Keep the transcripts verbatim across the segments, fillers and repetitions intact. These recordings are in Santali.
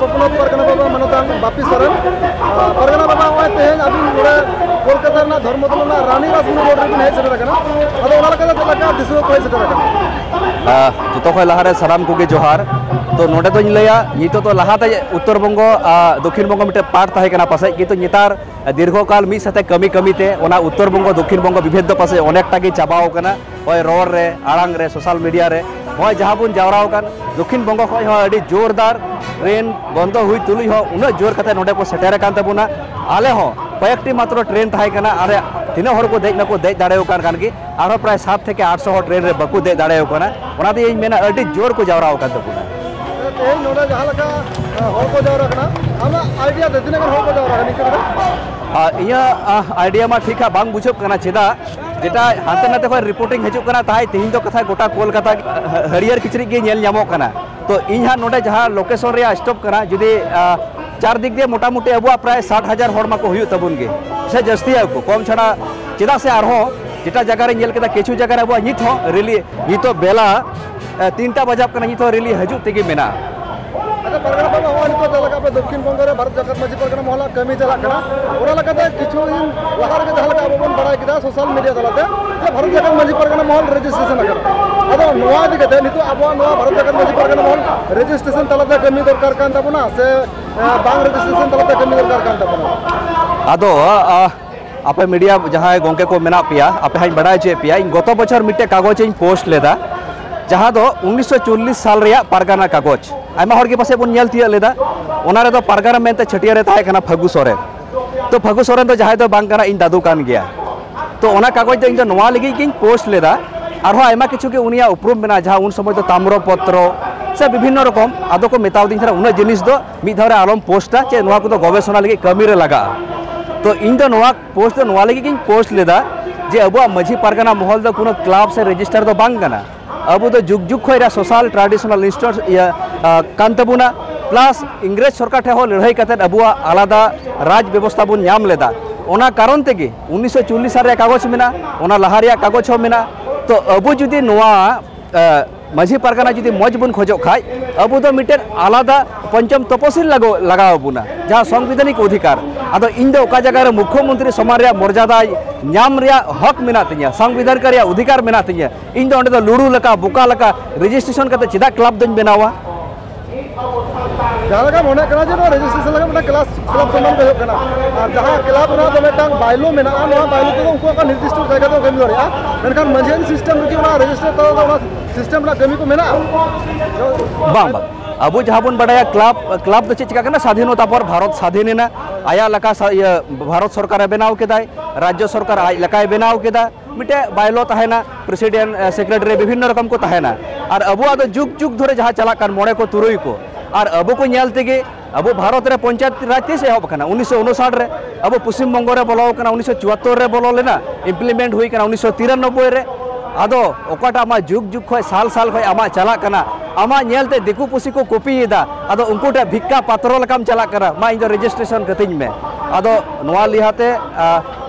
ᱜᱳᱯᱤᱱᱟᱛᱷ ᱯᱟᱨᱜᱟᱱᱟ ᱵᱟᱵᱟ ᱢᱟᱱᱚᱛᱟᱱ ᱵᱟᱯᱤ ᱥᱚᱨᱮᱱ᱾ ᱟᱨ ᱯᱟᱨᱜᱟᱱᱟ ᱵᱟᱵᱟ, ᱱᱚᱜᱼᱚᱭ ᱛᱮᱦᱮᱧ ᱟᱹᱵᱤᱱ ᱱᱚᱰᱮ ᱠᱳᱞᱠᱟᱛᱟ ᱨᱮᱱᱟᱜ ᱫᱷᱚᱨᱢᱚᱛᱚᱞᱟ ᱨᱮᱱᱟᱜ ᱨᱟᱱᱤ ᱨᱟᱥᱢᱚᱱᱤ ᱨᱳᱰ ᱨᱮᱵᱤᱱ ᱦᱮᱡ ᱥᱮᱴᱮᱨ ᱟᱠᱟᱱᱟ᱾ ᱟᱫᱚ ᱚᱱᱟ ᱞᱮᱠᱟᱛᱮ ᱪᱮᱫ ᱞᱮᱠᱟ ᱫᱤᱥᱩᱣᱟᱹ ᱠᱚ ᱦᱮᱡ ᱥᱮᱴᱮᱨ ᱟᱠᱟᱱᱟ? ᱟᱦ, ᱡᱚᱛᱚ ᱠᱷᱚᱱ ᱞᱟᱦᱟᱨᱮ ᱥᱟᱱᱟᱢ ᱠᱚᱜᱮ ᱡᱚᱦᱟᱨ᱾ ᱛᱚ ᱱᱚᱰᱮ ᱫᱚᱧ ᱞᱟᱹᱭᱟ, ᱱᱤᱛᱚᱜ ᱫᱚ ᱞᱟᱦᱟᱛᱮ ᱩᱛᱛᱚᱨ ᱵᱚᱝᱜᱚ, ᱟᱦ, ᱫᱚᱠᱠᱷᱤᱱ ᱵᱚᱝᱜᱚ ᱢᱤᱫᱴᱮᱱ ᱯᱟᱨᱴ ᱛᱟᱦᱮᱸ ᱠᱟᱱᱟ ᱯᱟᱥᱮᱡ, ᱠᱤᱱᱛᱩ ᱱᱮᱛᱟᱨ ᱫᱤᱨᱜᱷᱚ ᱠᱟᱞ ᱢᱤᱫ ᱥᱟᱛᱮ ᱠᱟᱹᱢᱤ ᱠᱟᱹᱢᱤ ᱛᱮ ᱚᱱᱟ ᱩᱛᱛᱚᱨ ᱵᱚᱝᱜᱚ ᱫᱚᱠᱠᱷᱤᱱ ᱵᱚᱝᱜᱚ ᱵᱤᱵᱷᱮᱫ ᱫᱚ ᱯᱟᱥᱮᱡ ᱚᱱᱮᱠᱴᱟ ᱜᱮ ᱪᱟᱵᱟᱣ ᱠᱟᱱᱟ᱾ ᱦᱳᱭ, ᱨᱚᱲ ᱨᱮ, ᱟᱲᱟᱝ ᱨᱮ, ᱥᱳᱥᱟᱞ ᱢᱤᱰᱤᱭᱟ ᱨᱮ, ᱦᱳᱭ, ᱡᱟᱦᱟᱸ ᱵᱚᱱ ᱡᱟᱣᱨᱟ ᱟᱠᱟᱱ, ᱫᱚᱠᱠᱷᱤᱱ ᱵᱚᱝᱜᱚ ᱠᱷᱚᱱ ᱦᱚᱸ ᱟᱹᱰᱤ ᱡᱳᱨᱫᱟᱨ ᱴᱨᱮᱱ ᱵᱚᱱᱫᱚ ᱦᱩᱭ ᱛᱩᱞᱩᱡ ᱦᱚᱸ ᱩᱱᱟᱹᱜ ᱡᱳᱨ ᱠᱟᱛᱮ ᱱᱚᱰᱮ ᱠᱚ ᱥᱮᱴᱮᱨ ᱟᱠᱟᱱ ᱛᱟᱵᱚᱱᱟ᱾ ᱟᱞᱮ ᱦᱚᱸ ᱠᱚᱭᱮᱠᱴᱤ ᱢᱟᱛᱨᱚ ᱴᱨᱮᱱ ᱛᱟᱦᱮᱸ ᱠᱟᱱᱟ, ᱟᱞᱮ ᱛᱤᱱᱟᱹᱜ ᱦᱚᱲ ᱠᱚ ᱫᱮᱡ ᱱᱟᱠᱚ, ᱫᱮᱡ ᱫᱟᱲᱮ ᱟᱠᱟᱱ ᱠᱟᱱ ᱜᱮ, ᱟᱨᱦᱚᱸ ᱯᱨᱟᱭ ᱥᱟᱛ ᱛᱷᱮᱠᱮ ᱟᱴᱥᱚ ᱦᱚᱲ ᱴᱨᱮᱱ ᱨᱮ ᱵᱟᱠᱚ ᱫᱮᱡ ᱫᱟᱲᱮ ᱟᱠᱟᱱᱟ᱾ ᱚᱱᱟᱛᱮ ᱤᱧ ᱢᱮᱱᱟ, ᱟᱹᱰᱤ ᱡᱳᱨ ᱠᱚ ᱡᱟᱣᱨᱟ ᱟᱠᱟᱱ ᱛᱟᱵᱚᱱᱟ᱾ ᱛᱮᱦᱮᱧ ᱱᱚᱰᱮ ᱡᱟᱦᱟᱸ ᱞᱮᱠᱟ, ᱮ, ᱦᱚᱲ ᱠᱚ ᱡᱟᱣᱨᱟ ᱠᱟᱱᱟ, ᱟᱢᱟᱜ ᱟᱭᱰᱤᱭᱟ ᱛᱮ ᱛᱤᱱᱟᱹᱜ ᱜᱟᱱ ᱦᱚᱲ ᱠᱚ ᱡᱟᱣᱨᱟ ᱠᱟᱱᱟ ᱱᱤᱝᱠᱟᱹ ᱠᱟᱛᱮ? ᱟᱨ ᱤᱧᱟᱹᱜ, ᱟ, ᱟᱭᱰᱤᱭᱟ ᱢᱟ ᱴᱷᱤᱠ ᱦᱟᱸᱜ ᱵᱟᱝ ᱵᱩᱡᱷᱟᱹᱜ ᱠᱟᱱᱟ, ᱪᱮᱫᱟᱜ ᱡᱮᱴᱟ ᱦᱟᱱᱛᱮ ᱱᱟᱛᱮ ᱠᱷᱚᱱ ᱨᱤᱯᱳᱨᱴᱤᱝ ᱦᱤᱡᱩᱜ ᱠᱟᱱᱟ, ᱛᱟᱦᱮᱸ ᱛᱮᱦᱮᱧ ᱫᱚ ᱠᱟᱛᱷᱟ ᱜᱚᱴᱟ ᱠᱳᱞᱠᱟᱛᱟ ᱦᱟᱹ-, ᱦᱟᱹᱨᱭᱟᱹᱲ ᱠᱤᱪᱨᱤᱡ ᱜᱮ ᱧᱮᱞ ᱧᱟᱢᱚᱜ ᱠᱟᱱᱟ᱾ ᱛᱚ ᱤᱧ ᱦᱟᱸᱜ ᱱᱚᱰᱮ ᱡᱟᱦᱟᱸ ᱞᱳᱠᱮᱥᱚᱱ ᱨᱮᱭᱟᱜ ᱥᱴᱚᱯ ᱠᱟᱱᱟ, ᱡᱩᱫᱤ, ᱟ, ᱪᱟᱨ ᱫᱤᱠ ᱫᱤᱭᱮ ᱢᱚᱴᱟᱢᱩᱴᱤ ᱟᱵᱚᱣᱟᱜ ᱯᱨᱟᱭ ᱥᱟᱴ ᱦᱟᱡᱟᱨ ᱦᱚᱲ ᱢᱟᱠᱚ ᱦᱩᱭᱩᱜ ᱛᱟᱵᱚᱱ ᱜᱮ, ᱥᱮ ᱡᱟᱹᱥᱛᱤᱭᱟ ᱠᱚ, ᱠᱚᱢ ᱪᱷᱟᱲᱟ᱾ ᱪᱮᱫᱟᱜ ᱥᱮ ᱟᱨᱦᱚᱸ ᱡᱮᱴᱟ ᱡᱟᱭᱜᱟ ᱨᱮ ᱧᱮᱞ ᱠᱮᱫᱟ, ᱠᱤᱪᱷᱩ ᱡᱟᱭᱜᱟ ᱨᱮ ᱟᱵᱚᱣᱟᱜ ᱱᱤᱛ ᱦᱚᱸ ᱨᱮᱞᱤ, ᱱᱤᱛᱚᱜ ᱵᱮᱞᱟ, ᱮ, ᱛᱤᱱᱴᱟ ᱵᱟᱡᱟᱣ ᱠᱟᱱᱟ, ᱱᱤᱛ ᱦᱚᱸ ᱨᱮᱞᱤ ᱦᱤᱡᱩᱜ ᱛᱮᱜᱮ ᱢᱮᱱᱟᱜᱼᱟ᱾ ᱟᱪᱪᱷᱟ, ᱯᱟᱨᱜᱟᱱᱟ ᱵᱟᱵᱟ, ᱦᱚᱸᱜᱼᱚᱭ ᱱᱤᱛᱚᱜ ᱡᱟᱦᱟᱸ ᱞᱮᱠᱟ ᱟᱯᱮ ᱫᱚᱠᱠᱷᱤᱱ ᱵᱚᱝᱜᱚ ᱨᱮ ᱵᱷᱟᱨᱚᱛ ᱡᱟᱠᱟᱛ ᱢᱟᱹᱡᱷᱤ ᱯᱟᱨᱜᱟᱱᱟ ᱢᱚᱦᱚᱞᱟᱜ ᱠᱟᱹᱢᱤ ᱪᱟᱞᱟᱜ ᱠᱟᱱᱟ, ᱚᱱᱟ ᱞᱮᱠᱟᱛᱮ ᱠᱤᱪᱷᱩ ᱫᱤᱱ ᱞᱟᱦᱟ ᱨᱮᱜᱮ ᱡᱟᱦᱟᱸ ᱞᱮᱠᱟ ᱟᱵᱚ ᱵᱚᱱ ᱵᱟᱲᱟᱭ ᱠᱮᱫᱟ ᱥᱳᱥᱟᱞ ᱢᱤᱰᱤᱭᱟ ᱛᱟᱞᱟᱛᱮ, ᱡᱮ ᱵᱷᱟᱨᱚᱛ ᱡᱟᱠᱟᱛ ᱢᱟᱹᱡᱷᱤ ᱯᱟᱨᱜᱟᱱᱟ ᱢᱚᱦᱚᱞ ᱨᱮᱡᱤᱥᱴᱨᱮᱥᱚᱱ ᱟᱠᱟᱱᱟ᱾ ᱟᱫᱚ ᱱᱚᱣᱟ ᱤᱫᱤ ᱠᱟᱛᱮ ᱱᱤᱛᱚᱜ ᱟᱵᱚᱣᱟᱜ ᱱᱚᱣᱟ ᱵᱷᱟᱨᱚᱛ ᱡᱟᱠᱟᱛ ᱢᱟᱹᱡᱷᱤ ᱯᱟᱨᱜᱟᱱᱟ ᱢᱚᱦᱚᱞ ᱨᱮᱡᱤᱥᱴᱨᱮᱥᱚᱱ ᱛᱟᱞᱟᱛᱮ ᱠᱟᱹᱢᱤ ᱫᱚᱨᱠᱟᱨ ᱠᱟᱱ ᱛᱟᱵᱚᱱᱟ ᱥᱮ, ᱮ, ᱵᱟᱝ ᱨᱮᱡᱤᱥᱴᱨᱮᱥᱚᱱ ᱛᱟᱞᱟᱛᱮ ᱠᱟᱹᱢᱤ ᱫᱚᱨᱠᱟᱨ ᱠᱟᱱ ᱛᱟᱵᱚᱱᱟ? ᱟᱫᱚ, ᱟ, ᱟᱯᱮ ᱢᱤᱰᱤᱭᱟ ᱡᱟᱦᱟᱸᱭ ᱜᱚᱝᱠᱮ ᱠᱚ ᱢᱮᱱᱟᱜ ᱯᱮᱭᱟ, ᱟᱯᱮ ᱦᱟᱸᱜ ᱤᱧ ᱵᱟᱲᱟᱭ ᱦᱚᱪᱚᱭᱮᱫ ᱯᱮᱭᱟ, ᱤᱧ ᱜᱚᱛᱚ ᱵᱚᱪᱷᱚᱨ ᱢᱤᱫᱴᱮᱡ ᱠᱟᱜᱚᱡᱽ ᱤᱧ ᱯᱳᱥᱴ ᱞᱮᱫᱟ, ᱡᱟᱦᱟᱸ ᱫᱚ ᱩᱱᱤᱥᱥᱚ ᱪᱚᱞᱞᱤᱥ ᱥᱟᱞ ᱨᱮᱭᱟᱜ ᱯᱟᱨᱜᱟᱱᱟ ᱠᱟᱜᱚᱡᱽ᱾ ᱟᱭᱢᱟ ᱦᱚᱲ ᱜᱮ ᱯᱟᱥᱮᱡ ᱵᱚᱱ ᱧᱮᱞ ᱛᱤᱭᱳᱜ ᱞᱮᱫᱟ᱾ ᱚᱱᱟ ᱨᱮᱫᱚ ᱯᱟᱨᱜᱟᱱᱟ ᱢᱮᱱᱛᱮ ᱪᱷᱟᱹᱴᱭᱟᱹᱨ ᱨᱮ ᱛᱟᱦᱮᱸ ᱠᱟᱱᱟ ᱯᱷᱟᱹᱜᱩ ᱥᱚᱨᱮᱱ᱾ ᱛᱚ ᱯᱷᱟᱹᱜᱩ ᱥᱚᱨᱮᱱ ᱫᱚ ᱡᱟᱦᱟᱸᱭ ᱫᱚ ᱵᱟᱝ ᱠᱟᱱᱟ, ᱤᱧ ᱫᱟᱫᱩ ᱠᱟᱱ ᱜᱮᱭᱟ᱾ ᱛᱚ ᱚᱱᱟ ᱠᱟᱜᱚᱡᱽ ᱫᱚ ᱤᱧ ᱫᱚ ᱱᱚᱣᱟ ᱞᱟᱹᱜᱤᱫ ᱜᱤᱧ ᱯᱳᱥᱴ ᱞᱮᱫᱟ᱾ ᱟᱨᱦᱚᱸ ᱟᱭᱢᱟ ᱠᱤᱪᱷᱩ ᱜᱮ ᱩᱱᱤᱭᱟᱜ ᱩᱯᱨᱩᱢ ᱢᱮᱱᱟᱜᱼᱟ, ᱡᱟᱦᱟᱸ ᱩᱱ ᱥᱚᱢᱚᱭ ᱫᱚ ᱛᱟᱢᱨᱚ ᱯᱚᱛᱨᱚ ᱥᱮ ᱵᱤᱵᱷᱤᱱᱱᱚ ᱨᱚᱠᱚᱢ, ᱟᱫᱚ ᱠᱚ ᱢᱮᱛᱟᱣᱫᱤᱧ ᱛᱟᱦᱮᱱᱟ, ᱩᱱᱟᱹᱜ ᱡᱤᱱᱤᱥ ᱫᱚ ᱢᱤᱫ ᱫᱷᱟᱣ ᱨᱮ ᱟᱞᱚᱢ ᱯᱳᱥᱴᱟ, ᱪᱮᱫ ᱱᱚᱣᱟ ᱠᱚᱫᱚ ᱜᱚᱵᱮᱥᱚᱱᱟ ᱞᱟᱹᱜᱤᱫ ᱠᱟᱹᱢᱤ ᱨᱮ ᱞᱟᱜᱟᱜᱼᱟ᱾ ᱛᱚ ᱤᱧ ᱫᱚ ᱱᱚᱣᱟ ᱯᱳᱥᱴ ᱫᱚ ᱱᱚᱣᱟ ᱞᱟᱹᱜᱤᱫ ᱜᱤᱧ ᱯᱳᱥᱴ ᱞᱮᱫᱟ ᱡᱮ ᱟᱵᱚᱣᱟᱜ ᱢᱟᱹᱡᱷᱤ ᱯᱟᱨᱜᱟᱱᱟ ᱢᱚᱦᱚᱞ ᱫᱚ ᱠᱳᱱᱳ ᱠᱞᱟᱵᱽ ᱥᱮ ᱨᱮᱡᱤᱥᱴᱟᱨ ᱫᱚ ᱵᱟᱝ ᱠᱟᱱᱟ᱾ ᱟᱵᱚ ᱫᱚ ᱡᱩᱜᱽ ᱡᱩᱜᱽ ᱠᱷᱚᱱ ᱨᱮᱭᱟᱜ ᱥᱳᱥᱟᱞ ᱴᱨᱟᱰᱤᱥᱚᱱᱟᱞ ᱤᱱᱥᱴᱤᱴᱭᱩᱴ, ᱤᱭᱟᱹ, ᱟ, ᱠᱟᱱ ᱛᱟᱵᱚᱱᱟ᱾ ᱯᱞᱟᱥ ᱤᱝᱨᱮᱡᱽ ᱥᱚᱨᱠᱟᱨ ᱴᱷᱮᱱ ᱦᱚᱸ ᱞᱟᱹᱲᱦᱟᱹᱭ ᱠᱟᱛᱮᱫ ᱟᱵᱚᱣᱟᱜ ᱟᱞᱟᱫᱟ ᱨᱟᱡᱽ ᱵᱮᱵᱚᱥᱛᱷᱟ ᱵᱚᱱ ᱧᱟᱢ ᱞᱮᱫᱟ᱾ ᱚᱱᱟ ᱠᱟᱨᱚᱱ ᱛᱮᱜᱮ ᱩᱱᱤᱥᱥᱚ ᱪᱚᱞᱞᱤᱥ ᱥᱟᱞ ᱨᱮᱭᱟᱜ ᱠᱟᱜᱚᱡᱽ ᱢᱮᱱᱟᱜᱼᱟ, ᱚᱱᱟ ᱞᱟᱦᱟ ᱨᱮᱭᱟᱜ ᱠᱟᱜᱚᱡᱽ ᱦᱚᱸ ᱢᱮᱱᱟᱜᱼᱟ᱾ ᱛᱚ ᱟᱵᱚ ᱡᱩᱫᱤ ᱱᱚᱣᱟ, ᱟ, ᱢᱟᱹᱡᱷᱤ ᱯᱟᱨᱜᱟᱱᱟ ᱡᱩᱫᱤ ᱢᱚᱡᱽ ᱵᱚᱱ ᱠᱷᱚᱡᱚᱜ ᱠᱷᱟᱡ, ᱟᱵᱚ ᱫᱚ ᱢᱤᱫᱴᱮᱱ ᱟᱞᱟᱫᱟ ᱯᱚᱧᱪᱚᱢ ᱛᱚᱯᱚᱥᱤᱞ ᱞᱟᱜᱟᱣ ᱞᱟᱜᱟᱣ ᱟᱵᱚᱱᱟ, ᱡᱟᱦᱟᱸ ᱥᱚᱝᱵᱤᱫᱷᱟᱱᱤᱠ ᱚᱫᱷᱤᱠᱟᱨ᱾ ᱟᱫᱚ ᱤᱧ ᱫᱚ ᱚᱠᱟ ᱡᱟᱭᱜᱟ ᱨᱮ ᱢᱩᱠᱠᱷᱚ ᱢᱚᱱᱛᱨᱤ ᱥᱚᱢᱟᱱ ᱨᱮᱭᱟᱜ ᱢᱚᱨᱡᱟᱫᱟᱭ ᱧᱟᱢ ᱨᱮᱭᱟᱜ ᱦᱚᱠ ᱢᱮᱱᱟᱜ ᱛᱤᱧᱟᱹ, ᱥᱚᱝᱵᱤᱫᱷᱟᱱ ᱨᱮᱭᱟᱜ ᱚᱫᱷᱤᱠᱟᱨ ᱢᱮᱱᱟᱜ ᱛᱤᱧᱟᱹ, ᱤᱧ ᱫᱚ ᱚᱸᱰᱮ ᱫᱚ ᱞᱩᱲᱩ ᱞᱮᱠᱟ, ᱵᱚᱠᱟ ᱞᱮᱠᱟ ᱨᱮᱡᱤᱥᱴᱨᱮᱥᱚᱱ ᱠᱟᱛᱮ ᱪᱮᱫᱟᱜ ᱠᱞᱟᱵᱽ ᱫᱚᱧ ᱵᱮᱱᱟᱣᱟ? ᱡᱟᱦᱟᱸ ᱞᱮᱠᱟ ᱢᱚᱱᱮᱜ ᱠᱟᱱᱟ ᱡᱮ ᱱᱚᱣᱟ ᱨᱮᱡᱤᱥᱴᱨᱮᱥᱚᱱ ᱞᱟᱹᱜᱤᱫ ᱢᱤᱫᱴᱟᱝ ᱠᱞᱟᱥ ᱠᱞᱟᱵᱽ ᱥᱚᱢᱟᱱ ᱜᱮ ᱦᱩᱭᱩᱜ ᱠᱟᱱᱟ᱾ ᱟᱨ ᱡᱟᱦᱟᱸ ᱠᱞᱟᱵᱽ ᱨᱮᱱᱟᱜ ᱫᱚ ᱢᱤᱫᱴᱟᱝ ᱵᱟᱭᱞᱳ ᱢᱮᱱᱟᱜᱼᱟ, ᱱᱚᱣᱟ ᱵᱟᱭᱞᱳ ᱛᱮᱫᱚ ᱩᱱᱠᱩ ᱟᱠᱚ ᱱᱤᱨᱫᱤᱥᱴᱚ ᱡᱟᱭᱜᱟ ᱫᱚ ᱠᱟᱹᱢᱤ ᱫᱟᱲᱮᱭᱟᱜᱼᱟ᱾ ᱢᱮᱱᱠᱷᱟᱱ ᱢᱟᱹᱡᱷᱤ ᱟᱹᱨᱤ ᱥᱤᱥᱴᱮᱢ ᱨᱮᱜᱮ ᱚᱱᱟ ᱨᱮᱡᱤᱥᱴᱟᱨ ᱛᱟᱞᱟ ᱫᱚ ᱚᱱᱟ ᱥᱤᱥᱴᱮᱢ ᱨᱮᱱᱟᱜ ᱠᱟᱹᱢᱤ ᱠᱚ ᱢᱮᱱᱟᱜᱼᱟ? ᱵᱟᱝ, ᱵᱟᱝ᱾ ᱟᱵᱚ ᱡᱟᱦᱟᱸ ᱵᱚᱱ ᱵᱟᱰᱟᱭᱟ, ᱠᱞᱟᱵᱽ, ᱠᱞᱟᱵᱽ ᱫᱚ ᱪᱮᱫ ᱪᱤᱠᱟᱹᱜ ᱠᱟᱱᱟ? ᱥᱟᱫᱷᱤᱱᱚᱛᱟ ᱯᱚᱨ ᱵᱷᱟᱨᱚᱛ ᱥᱟᱫᱷᱤᱱ ᱮᱱᱟ, ᱟᱭᱟᱜ ᱞᱮᱠᱟ ᱥᱟ-, ᱤᱭᱟᱹ, ᱵᱷᱟᱨᱚᱛ ᱥᱚᱨᱠᱟᱨᱮ ᱵᱮᱱᱟᱣ ᱠᱮᱫᱟᱭ, ᱨᱟᱡᱽᱡᱚ ᱥᱚᱨᱠᱟᱨ ᱟᱡ ᱞᱮᱠᱟᱭ ᱵᱮᱱᱟᱣ ᱠᱮᱫᱟ, ᱢᱤᱫᱴᱮᱡ ᱵᱟᱭᱞᱳ ᱛᱟᱦᱮᱱᱟ, ᱯᱨᱮᱥᱤᱰᱮᱱᱴ, ᱥᱮᱠᱨᱮᱴᱟᱨᱤ, ᱵᱤᱵᱷᱤᱱᱱᱚ ᱨᱚᱠᱚᱢ ᱠᱚ ᱛᱟᱦᱮᱱᱟ᱾ ᱟᱨ ᱟᱵᱚᱣᱟᱜ ᱫᱚ ᱡᱩᱜᱽ ᱡᱩᱜᱽ ᱫᱷᱚᱨᱮ ᱡᱟᱦᱟᱸ ᱪᱟᱞᱟᱜ ᱠᱟᱱ ᱢᱚᱬᱮ ᱠᱚ ᱛᱩᱨᱩᱭ ᱠᱚ, ᱟᱨ ᱟᱵᱚ ᱠᱚ ᱧᱮᱞ ᱛᱮᱜᱮ ᱟᱵᱚ ᱵᱷᱟᱨᱚᱛ ᱨᱮ ᱯᱚᱧᱪᱟᱭᱮᱛ ᱨᱟᱡᱽ ᱛᱤᱥ ᱮᱦᱚᱵ ᱟᱠᱟᱱᱟ? ᱩᱱᱤᱥᱥᱚ ᱩᱱᱩᱥᱟᱴ ᱨᱮ᱾ ᱟᱵᱚ ᱯᱚᱥᱪᱤᱢ ᱵᱚᱝᱜᱚ ᱨᱮ ᱵᱚᱞᱚ ᱟᱠᱟᱱᱟ ᱩᱱᱤᱥᱥᱚ ᱪᱩᱣᱟᱛᱛᱚᱨ ᱨᱮ, ᱵᱚᱞᱚ ᱞᱮᱱᱟ, ᱤᱢᱯᱞᱤᱢᱮᱱᱴ ᱦᱩᱭ ᱟᱠᱟᱱᱟ ᱩᱱᱤᱥᱥᱚ ᱛᱤᱨᱟᱱᱚᱵᱵᱳᱭ ᱨᱮ᱾ ᱟᱫᱚ ᱚᱠᱟᱴᱟᱜ ᱢᱟ ᱡᱩᱜᱽ ᱡᱩᱜᱽ ᱠᱷᱚᱱ, ᱥᱟᱞ ᱥᱟᱞ ᱠᱷᱚᱱ ᱟᱢᱟᱜ ᱪᱟᱞᱟᱜ ᱠᱟᱱᱟ, ᱟᱢᱟᱜ ᱧᱮᱞᱛᱮ ᱫᱤᱠᱩ ᱯᱩᱥᱤ ᱠᱚ ᱠᱚᱯᱤᱭᱮᱫᱟ, ᱟᱫᱚ ᱩᱱᱠᱩ ᱴᱷᱮᱱ ᱵᱷᱤᱠᱠᱟ ᱯᱟᱛᱨᱚ ᱞᱮᱠᱟᱢ ᱪᱟᱞᱟᱜ ᱠᱟᱱᱟ, ᱢᱟ ᱤᱧ ᱫᱚ ᱨᱮᱡᱤᱥᱴᱨᱮᱥᱚᱱ ᱠᱟᱹᱛᱤᱧ ᱢᱮ᱾ ᱟᱫᱚ ᱱᱚᱣᱟ ᱞᱮᱦᱟᱛᱮ, ᱟ,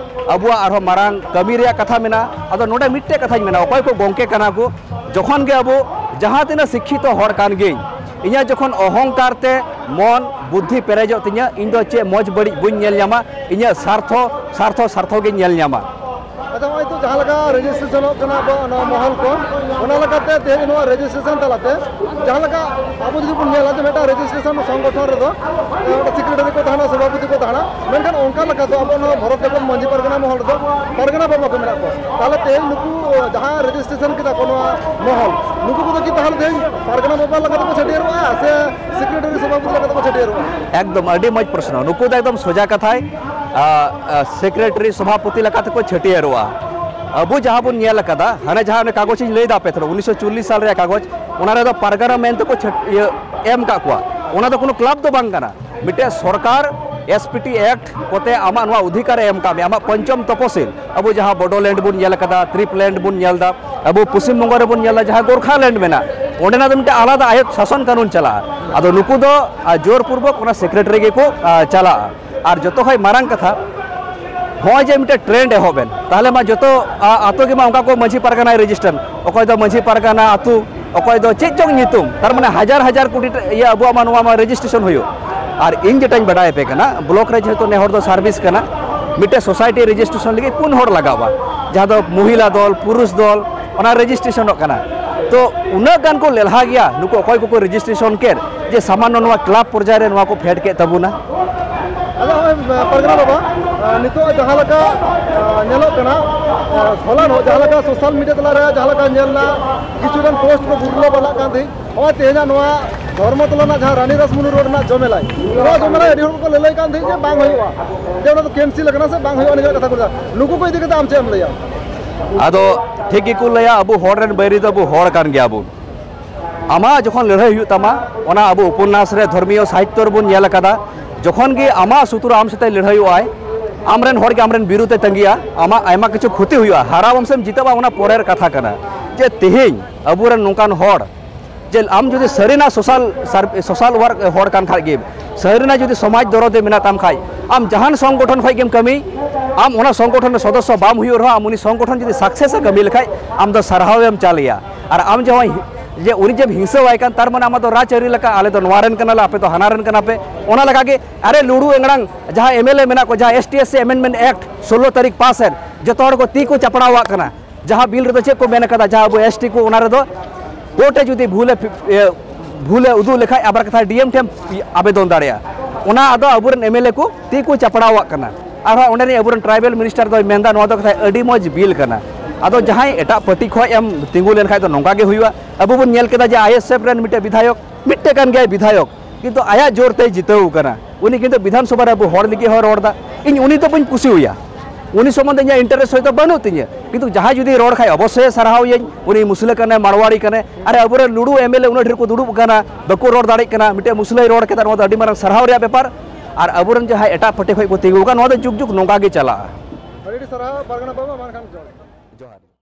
ᱟᱵᱚᱣᱟᱜ ᱟᱨᱦᱚᱸ ᱢᱟᱨᱟᱝ ᱠᱟᱹᱢᱤ ᱨᱮᱭᱟᱜ ᱠᱟᱛᱷᱟ ᱢᱮᱱᱟᱜᱼᱟ᱾ ᱟᱫᱚ ᱱᱚᱰᱮ ᱢᱤᱫᱴᱮᱡ ᱠᱟᱛᱷᱟᱧ ᱢᱮᱱᱟ, ᱚᱠᱚᱭ ᱠᱚ ᱜᱚᱢᱠᱮ ᱠᱟᱱᱟ ᱠᱚ, ᱡᱚᱠᱷᱚᱱ ᱜᱮ ᱟᱵᱚ, ᱡᱟᱦᱟᱸ ᱛᱤᱱᱟᱹᱜ ᱥᱤᱠᱠᱷᱤᱛᱚ ᱦᱚᱲ ᱠᱟᱱ ᱜᱤᱭᱟᱹᱧ, ᱤᱧᱟᱹᱜ ᱡᱚᱠᱷᱚᱱ ᱚᱦᱚᱝᱠᱟᱨ ᱛᱮ ᱢᱚᱱ ᱵᱩᱫᱽᱫᱷᱤ ᱯᱮᱨᱮᱡᱚᱜ ᱛᱤᱧᱟᱹ, ᱤᱧ ᱫᱚ ᱪᱮᱫ ᱢᱚᱡᱽ ᱵᱟᱹᱲᱤᱡ ᱵᱟᱹᱧ ᱧᱮᱞ ᱧᱟᱢᱟ, ᱤᱧᱟᱹᱜ ᱥᱟᱨᱛᱷᱚ, ᱥᱟᱨᱛᱷᱚ, ᱥᱟᱨᱛᱷᱚ ᱜᱤᱧ ᱧᱮᱞ ᱧᱟᱢᱟ᱾ ᱟᱪᱪᱷᱟ, ᱱᱚᱜᱼᱚᱭ ᱛᱚ ᱡᱟᱦᱟᱸ ᱞᱮᱠᱟ ᱨᱮᱡᱤᱥᱴᱨᱮᱥᱚᱱᱚᱜ ᱠᱟᱱᱟ ᱟᱵᱚᱣᱟᱜ ᱱᱚᱣᱟ ᱢᱚᱦᱚᱞ ᱠᱚ, ᱚᱱᱟ ᱞᱮᱠᱟᱛᱮ ᱛᱮᱦᱮᱧ ᱱᱚᱣᱟ ᱨᱮᱡᱤᱥᱴᱨᱮᱥᱚᱱ ᱛᱟᱞᱟᱛᱮ ᱡᱟᱦᱟᱸ ᱞᱮᱠᱟ ᱟᱵᱚ ᱡᱩᱫᱤ ᱵᱚᱱ ᱧᱮᱞᱟ ᱡᱮ ᱢᱤᱫᱴᱟᱝ ᱨᱮᱡᱤᱥᱴᱨᱮᱥᱚᱱ ᱥᱚᱝᱜᱚᱴᱷᱚᱱ ᱨᱮᱫᱚ, ᱮ, ᱢᱤᱫᱴᱟᱝ ᱥᱮᱠᱨᱮᱴᱟᱨᱤ ᱠᱚ ᱛᱟᱦᱮᱱᱟ, ᱥᱚᱵᱷᱟᱯᱚᱛᱤ ᱠᱚ ᱛᱟᱦᱮᱱᱟ, ᱢᱮᱱᱠᱷᱟᱱ ᱚᱱᱠᱟ ᱞᱮᱠᱟ ᱫᱚ ᱟᱵᱚ ᱱᱚᱣᱟ ᱵᱷᱚᱨᱚᱛ ᱡᱟᱠᱟᱛ ᱢᱟᱹᱡᱷᱤ ᱯᱟᱨᱜᱟᱱᱟ ᱢᱚᱦᱚᱞ ᱨᱮᱫᱚ ᱯᱟᱨᱜᱟᱱᱟ ᱵᱟᱵᱟ ᱠᱚ ᱢᱮᱱᱟᱜ ᱠᱚᱣᱟ᱾ ᱛᱟᱦᱚᱞᱮ ᱛᱮᱦᱮᱧ ᱱᱩᱠᱩ ᱡᱟᱦᱟᱸ ᱨᱮᱡᱤᱥᱴᱨᱮᱥᱚᱱ ᱠᱮᱫᱟ ᱠᱚ ᱱᱚᱣᱟ ᱢᱚᱦᱚᱞ, ᱱᱩᱠᱩ ᱠᱚᱫᱚ ᱠᱤ ᱛᱟᱦᱚᱞᱮ ᱛᱮᱦᱮᱧ ᱯᱟᱨᱜᱟᱱᱟ ᱵᱟᱵᱟ ᱞᱮᱠᱟ ᱛᱮᱠᱚ ᱪᱷᱟᱹᱴᱭᱟᱹᱨᱚᱜᱼᱟ ᱥᱮ ᱥᱮᱠᱨᱮᱴᱟᱨᱤ ᱥᱚᱵᱷᱟᱯᱚᱛᱤ ᱞᱮᱠᱟ ᱛᱮᱠᱚ ᱪᱷᱟᱹᱴᱭᱟᱹᱨᱚᱜᱼᱟ? ᱮᱠᱫᱚᱢ, ᱟᱹᱰᱤ ᱢᱚᱡᱽ ᱯᱨᱚᱥᱱᱚ᱾ ᱱᱩᱠᱩ ᱫᱚ ᱮᱠᱫᱚᱢ ᱥᱚᱡᱟ ᱠᱟᱛᱷᱟᱭ, ᱟ, ᱟ, ᱥᱮᱠᱨᱮᱴᱟᱨᱤ ᱥᱚᱵᱷᱟᱯᱚᱛᱤ ᱞᱮᱠᱟ ᱛᱮᱠᱚ ᱪᱷᱟᱹᱴᱭᱟᱹᱨᱚᱜᱼᱟ᱾ ᱟᱵᱚ ᱡᱟᱦᱟᱸ ᱵᱚᱱ ᱧᱮᱞ ᱟᱠᱟᱫᱟ, ᱦᱟᱱᱮ ᱡᱟᱦᱟᱸ ᱚᱱᱮ ᱠᱟᱜᱚᱡᱽ ᱤᱧ ᱞᱟᱹᱭᱫᱟ ᱟᱯᱮ ᱴᱷᱮᱱ, ᱩᱱᱤᱥᱥᱚ ᱪᱚᱞᱞᱤᱥ ᱥᱟᱞ ᱨᱮᱭᱟᱜ ᱠᱟᱜᱚᱡᱽ, ᱚᱱᱟ ᱨᱮᱫᱚ ᱯᱟᱨᱜᱟᱱᱟ ᱢᱮᱱᱛᱮ ᱠᱚ ᱪᱷᱟᱹᱴ-, ᱤᱭᱟᱹ, ᱮᱢ ᱟᱠᱟᱫ ᱠᱚᱣᱟ᱾ ᱚᱱᱟ ᱫᱚ ᱠᱳᱱᱳ ᱠᱞᱟᱵᱽ ᱫᱚ ᱵᱟᱝ ᱠᱟᱱᱟ᱾ ᱢᱤᱫᱴᱮᱡ ᱥᱚᱨᱠᱟᱨ ᱮᱥ ᱯᱤ ᱴᱤ ᱮᱠᱴ ᱠᱚᱛᱮ ᱟᱢᱟᱜ ᱱᱚᱣᱟ ᱚᱫᱷᱤᱠᱟᱨ ᱮ ᱮᱢ ᱟᱠᱟᱫ ᱢᱮᱭᱟ, ᱟᱢᱟᱜ ᱯᱚᱧᱪᱚᱢ ᱛᱚᱯᱚᱥᱤᱞ, ᱟᱵᱚ ᱡᱟᱦᱟᱸ ᱵᱚᱰᱳᱞᱮᱱᱰ ᱵᱚᱱ ᱧᱮᱞ ᱟᱠᱟᱫᱟ, ᱛᱨᱤᱯᱞᱮᱱᱰ ᱵᱚᱱ ᱧᱮᱞ ᱮᱫᱟ, ᱟᱵᱚ ᱯᱚᱥᱪᱤᱢ ᱵᱚᱝᱜᱚ ᱨᱮᱵᱚᱱ ᱧᱮᱞ ᱮᱫᱟ, ᱡᱟᱦᱟᱸ ᱜᱳᱨᱠᱷᱟᱞᱮᱱᱰ ᱢᱮᱱᱟᱜ, ᱚᱸᱰᱮᱱᱟᱜ ᱫᱚ ᱢᱤᱫᱴᱮᱱ ᱟᱞᱟᱫᱟ ᱟᱭᱚᱛ ᱥᱟᱥᱚᱱ ᱠᱟᱹᱱᱩᱱ ᱪᱟᱞᱟᱜᱼᱟ᱾ ᱟᱫᱚ ᱱᱩᱠᱩ ᱫᱚ, ᱟ, ᱡᱳᱨᱯᱩᱨᱵᱚᱠ ᱚᱱᱟ ᱥᱮᱠᱨᱮᱴᱟᱨᱤ ᱜᱮᱠᱚ, ᱟ, ᱪᱟᱞᱟᱜᱼᱟ᱾ ᱟᱨ ᱡᱚᱛᱚ ᱠᱷᱚᱡ ᱢᱟᱨᱟᱝ ᱠᱟᱛᱷᱟ, ᱱᱚᱜᱼᱚᱭ ᱡᱮ ᱢᱤᱫᱴᱮᱱ ᱴᱨᱮᱱᱰ ᱮᱦᱚᱵ ᱮᱱ, ᱛᱟᱦᱚᱞᱮ ᱢᱟ ᱡᱚᱛᱚ, ᱟ, ᱟᱛᱳ ᱜᱮᱢᱟ ᱚᱱᱠᱟ ᱠᱚ ᱢᱟᱹᱡᱷᱤ ᱯᱟᱨᱜᱟᱱᱟᱭ ᱨᱮᱡᱤᱥᱴᱟᱨ, ᱚᱠᱚᱭ ᱫᱚ ᱢᱟᱹᱡᱷᱤ ᱯᱟᱨᱜᱟᱱᱟ ᱟᱛᱳ, ᱚᱠᱚᱭ ᱫᱚ ᱪᱮᱫ ᱪᱚᱝ ᱧᱩᱛᱩᱢ, ᱛᱟᱨ ᱢᱟᱱᱮ ᱦᱟᱡᱟᱨ ᱦᱟᱡᱟᱨ ᱠᱳᱴᱤ ᱴᱟ-, ᱤᱭᱟᱹ ᱟᱵᱚᱣᱟᱜ ᱢᱟ ᱱᱚᱣᱟ ᱢᱟ ᱨᱮᱡᱤᱥᱴᱨᱮᱥᱚᱱ ᱦᱩᱭᱩᱜ᱾ ᱟᱨ ᱤᱧ ᱡᱮᱴᱟᱧ ᱵᱟᱰᱟᱭ ᱟᱯᱮ ᱠᱟᱱᱟ, ᱵᱞᱚᱠ ᱨᱮ ᱡᱮᱦᱮᱛᱩ ᱱᱮ ᱦᱚᱲ ᱫᱚ ᱥᱟᱨᱵᱷᱤᱥ ᱠᱟᱱᱟ, ᱢᱤᱫᱴᱮᱡ ᱥᱳᱥᱟᱭᱴᱤ ᱨᱮᱡᱤᱥᱴᱨᱮᱥᱚᱱ ᱞᱟᱹᱜᱤᱫ ᱯᱩᱱ ᱦᱚᱲ ᱞᱟᱜᱟᱜᱼᱟ, ᱡᱟᱦᱟᱸ ᱫᱚ ᱢᱚᱦᱤᱞᱟ ᱫᱚᱞ, ᱯᱩᱨᱩᱥ ᱫᱚᱞ, ᱚᱱᱟ ᱨᱮᱡᱤᱥᱴᱨᱮᱥᱚᱱᱚᱜ ᱠᱟᱱᱟ᱾ ᱛᱚ ᱩᱱᱟᱹᱜ ᱜᱟᱱ ᱠᱚ ᱞᱮᱞᱦᱟ ᱜᱮᱭᱟ ᱱᱩᱠᱩ ᱚᱠᱚᱭ ᱠᱚᱠᱚ ᱨᱮᱡᱤᱥᱴᱨᱮᱥᱚᱱ ᱠᱮᱫ, ᱡᱮ ᱥᱟᱢᱟᱱᱱᱚ ᱱᱚᱣᱟ ᱠᱞᱟᱵᱽ ᱯᱚᱨᱡᱟᱭ ᱨᱮ ᱱᱚᱣᱟ ᱠᱚ ᱯᱷᱮᱰ ᱠᱮᱫ ᱛᱟᱵᱚᱱᱟ᱾ ᱟᱫᱚ ᱱᱚᱜᱼᱚᱭ, ᱯᱟᱨᱜᱟᱱᱟ ᱵᱟᱵᱟ, ᱱᱤᱛᱚᱜ ᱡᱟᱦᱟᱸ ᱞᱮᱠᱟ ᱧᱮᱞᱚᱜ ᱠᱟᱱᱟ, ᱦᱚᱞᱟᱱᱚᱜ ᱡᱟᱦᱟᱸ ᱞᱮᱠᱟ ᱥᱳᱥᱟᱞ ᱢᱤᱰᱤᱭᱟ ᱛᱟᱞᱟᱨᱮ ᱡᱟᱦᱟᱸ ᱞᱮᱠᱟ ᱧᱮᱞ ᱮᱱᱟ, ᱠᱤᱪᱷᱩ ᱜᱟᱱ ᱯᱳᱥᱴ ᱠᱚ ᱵᱩᱨᱞᱚ ᱵᱟᱞᱟᱜ ᱠᱟᱱ ᱛᱟᱦᱮᱸᱫ, ᱱᱚᱜᱼᱚᱭ ᱛᱮᱦᱮᱧᱟᱜ ᱱᱚᱣᱟ ᱫᱷᱚᱨᱢᱚᱛᱚᱞᱟ ᱨᱮᱱᱟᱜ ᱡᱟᱦᱟᱸ ᱨᱟᱱᱤ ᱨᱟᱥᱢᱩᱱᱩ ᱨᱳᱰ ᱨᱮᱱᱟᱜ ᱡᱚᱢᱮᱞᱟᱭ, ᱱᱚᱣᱟ ᱡᱚᱢᱮᱞᱟᱭ ᱟᱹᱰᱤ ᱦᱚᱲ ᱠᱚᱠᱚ ᱞᱟᱹᱞᱟᱹᱭ ᱠᱟᱱ ᱛᱟᱦᱮᱸᱫ ᱡᱮ ᱵᱟᱝ ᱦᱩᱭᱩᱜᱼᱟ, ᱡᱮ ᱚᱱᱟ ᱫᱚ ᱠᱮᱱᱥᱮᱞ ᱟᱠᱟᱱᱟ ᱥᱮ ᱵᱟᱝ ᱦᱩᱭᱩᱜᱼᱟ, ᱱᱤᱭᱟᱹ ᱠᱟᱛᱷᱟ ᱠᱚ ᱞᱟᱹᱭᱟ᱾ ᱱᱩᱠᱩ ᱠᱚ ᱤᱫᱤ ᱠᱟᱛᱮ ᱟᱢ ᱪᱮᱫ ᱮᱢ ᱞᱟᱹᱭᱟ? ᱟᱫᱚ ᱴᱷᱤᱠ ᱜᱮᱠᱚ ᱞᱟᱹᱭᱟ, ᱟᱵᱚ ᱦᱚᱲ ᱨᱮᱱ ᱵᱟᱹᱭᱨᱤ ᱫᱚ ᱟᱵᱚ ᱦᱚᱲ ᱠᱟᱱ ᱜᱮᱭᱟ ᱵᱚᱱ᱾ ᱟᱢᱟᱜ ᱡᱚᱠᱷᱚᱱ ᱞᱟᱹᱲᱦᱟᱹᱭ ᱦᱩᱭᱩᱜ ᱛᱟᱢᱟ, ᱚᱱᱟ ᱟᱵᱚ ᱩᱯᱚᱱᱱᱟᱥ ᱨᱮ, ᱫᱷᱚᱨᱢᱤᱭᱚ ᱥᱟᱦᱤᱛᱛᱚ ᱨᱮᱵᱚᱱ ᱧᱮᱞ ᱟᱠᱟᱫᱟ, ᱡᱚᱠᱷᱚᱱ ᱜᱮ ᱟᱢᱟᱜ ᱥᱚᱛᱨᱩ ᱟᱢ ᱥᱟᱛᱮ ᱞᱟᱹᱲᱦᱟᱹᱭᱚᱜ ᱟᱭ, ᱟᱢᱨᱮᱱ ᱦᱚᱲ ᱜᱮ ᱟᱢᱨᱮᱱ ᱵᱤᱨᱩᱫᱷ ᱮ ᱛᱟᱸᱜᱤᱭᱟ, ᱟᱢᱟᱜ ᱟᱭᱢᱟ ᱠᱤᱪᱷᱩ ᱠᱷᱚᱛᱤ ᱦᱩᱭᱩᱜᱼᱟ᱾ ᱦᱟᱨᱟᱣ ᱟᱢ ᱥᱮᱢ ᱡᱤᱛᱟᱹᱣᱟ, ᱚᱱᱟ ᱯᱚᱨᱮᱨ ᱠᱟᱛᱷᱟ ᱠᱟᱱᱟ᱾ ᱡᱮ ᱛᱮᱦᱮᱧ ᱟᱵᱚᱨᱮᱱ ᱱᱚᱝᱠᱟᱱ ᱦᱚᱲ, ᱡᱮ ᱟᱢ ᱡᱩᱫᱤ ᱥᱟᱹᱨᱤᱱᱟᱜ ᱥᱳᱥᱟᱞ ᱥᱟᱨ-, ᱥᱳᱥᱟᱞ ᱣᱟᱨᱠ ᱦᱚᱲ ᱠᱟᱱ ᱠᱷᱟᱡ ᱜᱮ, ᱥᱟᱹᱨᱤᱱᱟᱜ ᱡᱩᱫᱤ ᱥᱚᱢᱟᱡᱽ ᱫᱚᱨᱚᱫᱮ ᱢᱮᱱᱟᱜ ᱛᱟᱢ ᱠᱷᱟᱡ, ᱟᱢ ᱡᱟᱦᱟᱱ ᱥᱚᱝᱜᱚᱴᱷᱚᱱ ᱠᱷᱚᱡ ᱜᱮᱢ ᱠᱟᱹᱢᱤ, ᱟᱢ ᱚᱱᱟ ᱥᱚᱝᱜᱚᱴᱷᱚᱱ ᱨᱮ ᱥᱚᱫᱚᱥᱥᱚ ᱵᱟᱢ ᱦᱩᱭᱩᱜ ᱨᱮᱦᱚᱸ, ᱟᱢ ᱩᱱᱤ ᱥᱚᱝᱜᱚᱴᱷᱚᱱ ᱡᱩᱫᱤ ᱥᱟᱠᱥᱮᱥ ᱮ ᱠᱟᱹᱢᱤ ᱞᱮᱠᱷᱟᱡ, ᱟᱢ ᱫᱚ ᱥᱟᱨᱦᱟᱣ ᱮᱢ ᱪᱟᱞᱮᱭᱟ᱾ ᱟᱨ ᱟᱢ ᱡᱮ ᱱᱚᱜᱼᱚᱭ ᱡᱮ ᱩᱱᱤ ᱡᱮᱢ ᱦᱤᱝᱥᱟᱹᱣᱟᱭ ᱠᱟᱱ, ᱛᱟᱨ ᱢᱟᱱᱮ ᱟᱢᱟᱜ ᱫᱚ ᱨᱟᱡᱽᱟᱹᱨᱤ ᱞᱮᱠᱟ, ᱟᱞᱮ ᱫᱚ ᱱᱚᱣᱟ ᱨᱮᱱ ᱠᱟᱱᱟᱞᱮ, ᱟᱯᱮ ᱫᱚ ᱦᱟᱱᱟ ᱨᱮᱱ ᱠᱟᱱᱟ ᱯᱮ, ᱚᱱᱟ ᱞᱮᱠᱟ ᱜᱮ᱾ ᱟᱨᱮ ᱞᱩᱲᱩ ᱮᱝᱲᱟᱝ ᱡᱟᱦᱟᱸ ᱮᱢ ᱮᱞ ᱮ ᱢᱮᱱᱟᱜ ᱠᱚ, ᱡᱟᱦᱟᱸ S T S C amendment act ᱥᱳᱞᱞᱳ ᱛᱟᱹᱨᱤᱠᱷ ᱯᱟᱥ ᱮᱱ, ᱡᱚᱛᱚ ᱦᱚᱲ ᱠᱚ ᱛᱤ ᱠᱚ ᱪᱟᱯᱲᱟᱣᱟᱜ ᱠᱟᱱᱟ᱾ ᱡᱟᱦᱟᱸ ᱵᱤᱞ ᱨᱮᱫᱚ ᱪᱮᱫ ᱠᱚ ᱢᱮᱱ ᱠᱟᱫᱟ, ᱡᱟᱦᱟᱸ ᱟᱵᱚ ᱮᱥ ᱴᱤ ᱠᱚ, ᱚᱱᱟ ᱨᱮᱫᱚ ᱠᱳᱨᱴ ᱮ ᱡᱩᱫᱤ ᱵᱷᱩᱞᱮ ᱯᱷᱤ-, ᱤᱭᱟᱹ, ᱵᱷᱩᱞᱮ ᱩᱫᱩᱜ ᱞᱮᱠᱷᱟᱡ, ᱟᱵᱟᱨ ᱠᱟᱛᱷᱟ ᱰᱤ ᱮᱢ ᱴᱷᱮᱱ ᱟᱵᱮᱫᱚᱱ ᱫᱟᱲᱮᱭᱟᱜᱼᱟ᱾ ᱚᱱᱟ ᱟᱫᱚ ᱟᱵᱚᱨᱮᱱ ᱮᱢ ᱮᱞ ᱮ ᱠᱚ ᱛᱤ ᱠᱚ ᱪᱟᱯᱲᱟᱣᱟᱜ ᱠᱟᱱᱟ᱾ ᱟᱨᱦᱚᱸ ᱚᱸᱰᱮᱱᱤᱡ ᱟᱵᱚᱨᱮᱱ ᱴᱨᱟᱭᱵᱮᱞ ᱢᱤᱱᱤᱥᱴᱟᱨ ᱫᱚᱭ ᱢᱮᱱᱫᱟ, "ᱱᱚᱣᱟ ᱫᱚ ᱠᱟᱛᱷᱟ ᱟᱹᱰᱤ ᱢᱚᱡᱽ ᱵᱤᱞ ᱠᱟᱱᱟ᱾" ᱟᱫᱚ ᱡᱟᱦᱟᱸᱭ ᱮᱴᱟᱜ ᱯᱟᱨᱴᱤ ᱠᱷᱚᱡ ᱮᱢ ᱛᱤᱸᱜᱩ ᱞᱮᱱᱠᱷᱟᱡ ᱫᱚ ᱱᱚᱝᱠᱟ ᱜᱮ ᱦᱩᱭᱩᱜᱼᱟ᱾ ᱟᱵᱚ ᱵᱚᱱ ᱧᱮᱞ ᱠᱮᱫᱟ ᱡᱮ ᱟᱭ ᱮᱥ ᱮᱯᱷ ᱨᱮᱱ ᱢᱤᱫᱴᱮᱡ ᱵᱤᱫᱷᱟᱭᱚᱠ, ᱢᱤᱫᱴᱮᱡ ᱠᱟᱱ ᱜᱮᱭᱟᱭ ᱵᱤᱫᱷᱟᱭᱚᱠ, ᱠᱤᱱᱛᱩ ᱟᱭᱟᱜ ᱡᱳᱨ ᱛᱮᱭ ᱡᱤᱛᱟᱹᱣ ᱠᱟᱱᱟ᱾ ᱩᱱᱤ ᱠᱤᱱᱛᱩ ᱵᱤᱫᱷᱟᱱ ᱥᱚᱵᱷᱟ ᱨᱮ ᱟᱵᱚ ᱦᱚᱲ ᱞᱟᱹᱜᱤᱫ ᱦᱚᱸᱭ ᱨᱚᱲ ᱮᱫᱟ᱾ ᱤᱧ ᱩᱱᱤ ᱫᱚ ᱵᱟᱹᱧ ᱠᱩᱥᱤᱣᱟᱭᱟ, ᱩᱱᱤ ᱥᱚᱢᱵᱚᱱᱫᱷᱮ ᱤᱧᱟᱹᱜ ᱤᱱᱴᱟᱨᱮᱥᱴ ᱦᱚᱭᱛᱳ ᱵᱟᱹᱱᱩᱜ ᱛᱤᱧᱟᱹ, ᱠᱤᱱᱛᱩ ᱡᱟᱦᱟᱸᱭ ᱡᱩᱫᱤ ᱨᱚᱲ ᱠᱷᱟᱡ ᱚᱵᱚᱥᱥᱳᱭ ᱥᱟᱨᱦᱟᱣ ᱤᱭᱟᱹᱧ, ᱩᱱᱤ ᱢᱩᱥᱞᱟᱹ ᱠᱟᱱᱟᱭ, ᱢᱟᱲᱣᱟᱲᱤ ᱠᱟᱱᱟᱭ, ᱟᱨ ᱟᱵᱚᱨᱮᱱ ᱞᱩᱲᱩ ᱮᱢ ᱮᱞ ᱮ ᱩᱱᱟᱹᱜ ᱰᱷᱮᱨ ᱠᱚ ᱫᱩᱲᱩᱵ ᱠᱟᱱᱟ, ᱵᱟᱠᱚ ᱨᱚᱲ ᱫᱟᱲᱮᱭᱟᱜ ᱠᱟᱱᱟ, ᱢᱤᱫᱴᱮᱡ ᱢᱩᱥᱞᱟᱹᱭ ᱨᱚᱲ ᱠᱮᱫᱟ, ᱱᱚᱣᱟ ᱫᱚ ᱟᱹᱰᱤ ᱢᱟᱨᱟᱝ ᱥᱟᱨᱦᱟᱣ ᱨᱮᱭᱟᱜ ᱵᱮᱯᱟᱨ᱾ ᱟᱨ ᱟᱵᱚᱨᱮᱱ ᱡᱟᱦᱟᱸᱭ ᱮᱴᱟᱜ ᱯᱟᱨᱴᱤ ᱠᱷᱚᱡ ᱠᱚ ᱛᱤᱸᱜᱩ ᱟᱠᱟᱱ, ᱱᱚᱣᱟ ᱫᱚ ᱡᱩᱜᱽ ᱡᱩᱜᱽ ᱱᱚᱝᱠᱟ ᱜᱮ ᱪᱟᱞᱟᱜᱼᱟ᱾ ᱟᱹᱰᱤ ᱟᱹᱰᱤ ᱥᱟᱨᱦᱟᱣ ᱯᱟᱨᱜᱟᱱᱟ ᱵᱟᱵᱟ, ᱢᱟ ᱮᱱᱠᱷᱟᱱ ᱡᱚᱦᱟᱨ᱾ ᱡᱚᱦᱟᱨ᱾